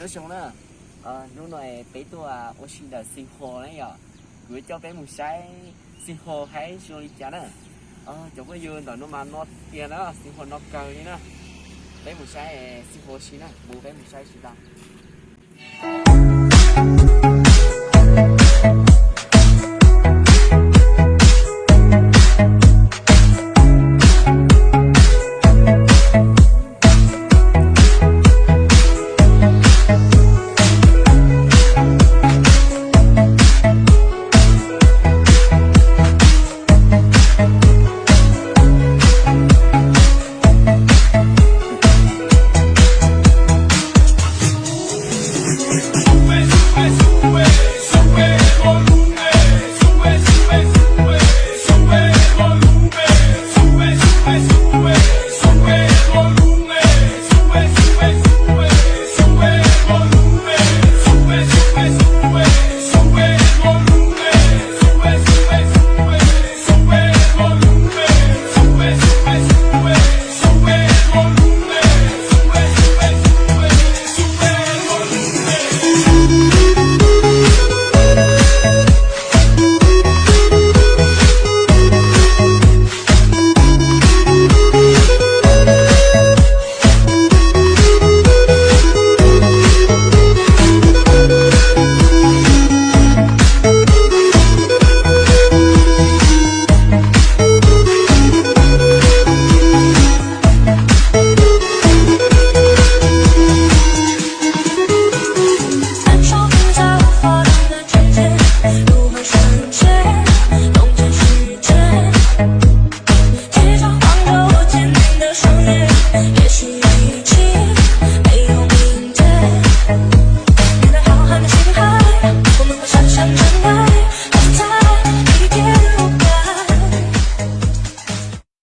Nyob zoo na, hnub no peb tuaj ua si ntawm Xeev Khuam na yom. Kuv coj peb mus saib Xeev Khuam haib zoo li cas na. Cov phooj ywg, ntawm no mas no tiag na, Xeev Khuam no kawg li na. Peb mus saib Xeev Khuam ua si na, mus peb mus saib sib tau.